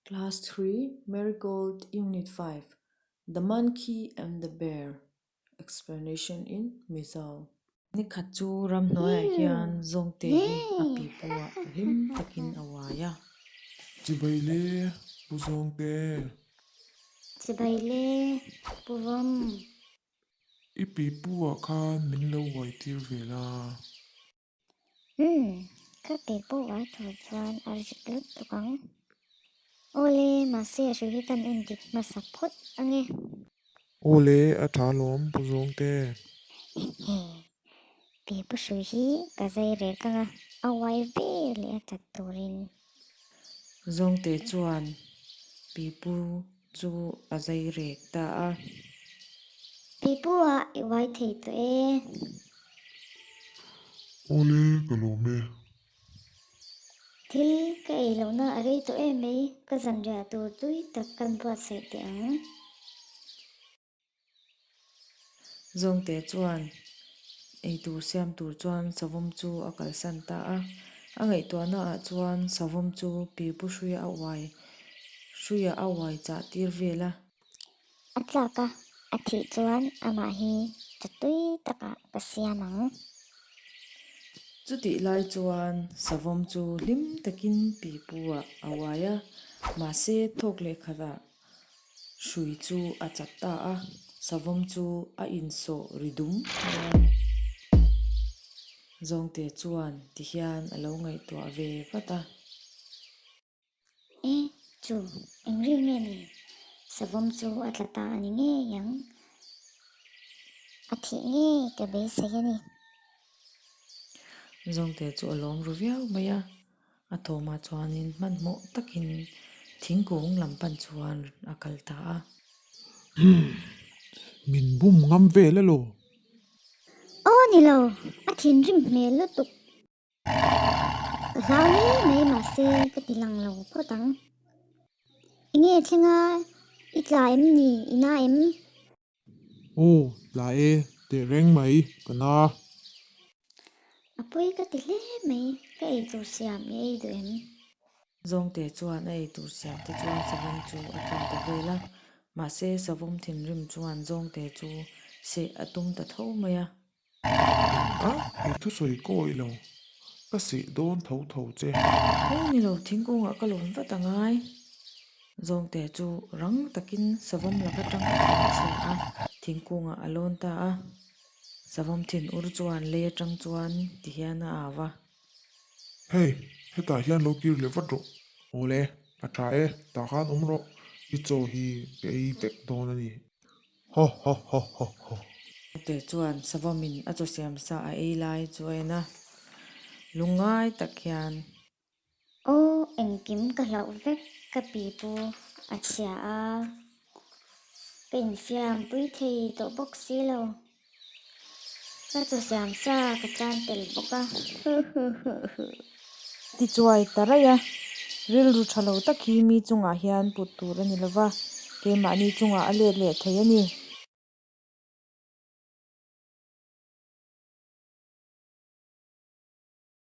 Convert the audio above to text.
Class 3 Marigold Unit 5 The Monkey and the Bear Explanation in Mizo. Nikhat chu ramhnuaiah hian Zawngte hi a pipu ah hlim takin a uai a. Chibai le, Pu Zawngte. Chibai le, Pu Vawm. I pipu ah khan min lo uai tir ve la. Umm, ka pe pawh a tur chuan a rit lutuk ang. Awle, mahse a hrui hi kan en dik hmasa phawt ange. Awle, a tha lawm Pu Zawngte. Hehe, pe pu hrui hi ka zai rek anga a uai ve leh a chat turin. Zawngte chuan pipu chu a zai rek ta a. Pipu ah i uai thei tawh e. Awle, ka lawm e. Thil ka ei lohna a rei tawh em mai, ka zanriah tur tui tak kan buatsaih teh ang. Zawngte chuan eitur siam tur chuan savawm chu a kalsan ta a. A ngaihtuahna ah chuan savawm chu pipu hruia a uai hruia a uai chah tir vel a. A tlak a, a thih chuan amah hi chaw tui takah ka siam ang. Chutih lai chuan savawm chu hlim takin pipu ah a uai a, mahse thawk leh khatah Hrui chu a chat ta a, savawm chu a insawh ri dum mai a. Zawngte chuan tihian a lo ngaihtuah ve vat a. E, chu, eng ri nge ni? Savawm chu a tla ta a ni ngei ang. A thih ngei ka beisei a ni. Zawngte chu a lawm ru viau mai a. A thawmah chuanin hmanhmawh takin thingkung lam pan chuan a kal ta a. Umm, min bum ngam vel elo? Aw ni lo, a thinrim hmel lutuk. Ka hlau hle mai mahse ka ti lang lo phawt ang. Enge thlenga i tla em ni, i na em? Aw, tla e, teh reng mai, ka na. A pawi ka ti hle mai, ka eitur siam i ei duh em? Zawngte chuan a eitur siam te chuan savawm chu a tlin ta vel a, mahse savawm thinrim chuan zawngte chu seh a tum ta tho mai a. A, i thusawi kawi lo, ka seh dawn tho tho che. Aw ni lo, thingkungah ka lawn vat a ngai. Zawngte chu rang takin savawm laka tang a tlan chhia a, thingkungah a lawn ta a. Savawm thin ur chuan lei atang chuan ti hian a au a. Hei, hetah hian lo kir leh vat rawh. Awle, a tha e, tah khan awm rawh, i chaw hi ka ei vek dawn a ni. Ho ho ho ho ho. Te chuan savawmin a chaw siam sa a ei lai chu a en a, lungngai tak hian. Aw, engkim ka hlauh vek ka pi pu a chhia a, ka infiam pui thei tawh bawk si lo. Ka chaw siam sa ka chan tel bawk a, huhuhuhu. Tichuai ta raih a, rilru tha lo tak hi mi chungah hian put tur a ni lova, keimahni chungah a let leh thei a ni.